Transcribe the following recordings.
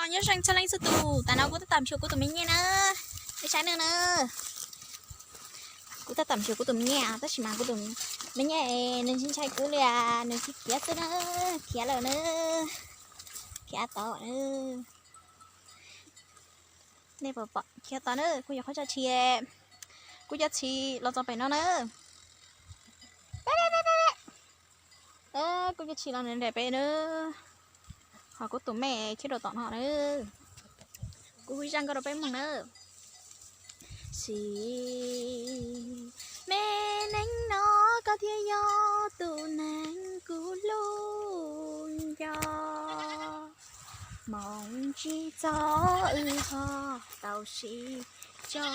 Nyob zoo txhua leej txhua tus, tam no kuv tab tom xyuas kuv tus me nyuam na. Nej saib na na. Kuv tab tom xyuas kuv tus me nyuam, tab sis mas kuv tus me nyuam nws tsis ntshai kuv li, nws khiav xwb na, khiav lawm na, khiav tod na. Nej puas pom, khiav tod na, kuv yuav qhov tso tshis, kuv cov tshis los txog pem no na. Kuv cov tshis los nram pem na, ho kuv tus me khiav rau tom no na. Kuv hu zaj nkauj rau peb mloog na. Sis me neej no koj thiaj yog tus neeg kuv hlub nco. Hmoov tsis txog wb ho tau sib tso,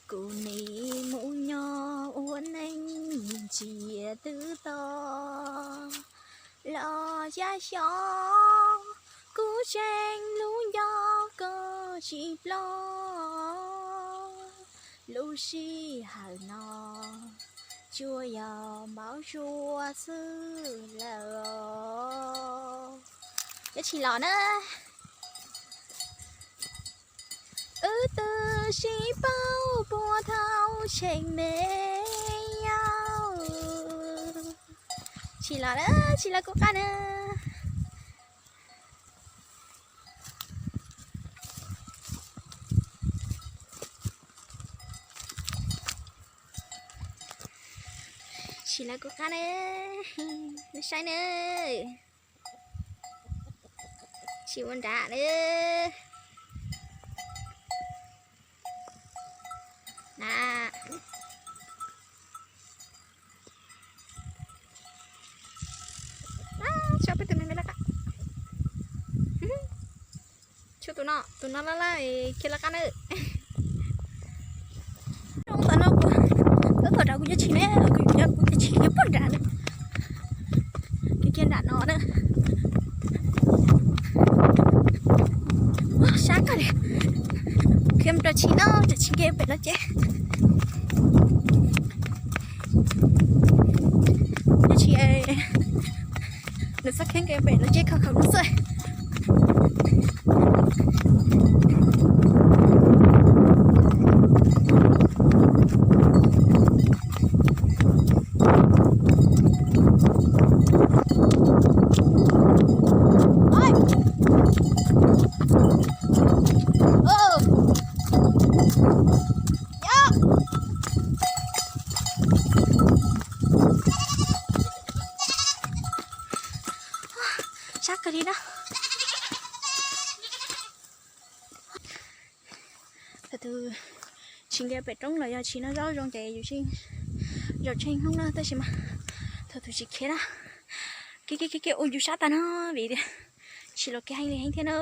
kuv nim mus nyob ua neej ntsia twb to los yaj xyov, kuv tseem hlub nco koj tsis ploj. Lub sij hawm no tsuas yog npau suav xwb lawm. Cov tshis los na. Wb twb sib paub puag thaum tseem me yau. Tshis los na, tshis los kuv qab na. Tshis los kuv qab na, nej saib na. Tshis ua nrad na. Na, tso peb tus me me laj qab. Tshuav tus no, tus no laj laj khiav laj qab na. Tab tom no kuv tab tom rau kuv cov tshis ne, kuv cov kuv cov tshis khiav puag nram na. Khiav kiag nram no na. Sab kawg li. Khiav mus rau tshis no, rau tshis nkees pem lawv tsev. Cov tshis nws txhob khiav nkees pem lawv tsev khaum khaum no xwb. Sab kawg li na. Thaum tus tshis nkees pem roob los yog tshis no zoo zoo ces yus zaum tsheej hnub na, tab sis mas thaum tus tshis khiav na, khiav khiav khiav ua yus sab tag no vim tias tshis los khiav heev li heev thiab na.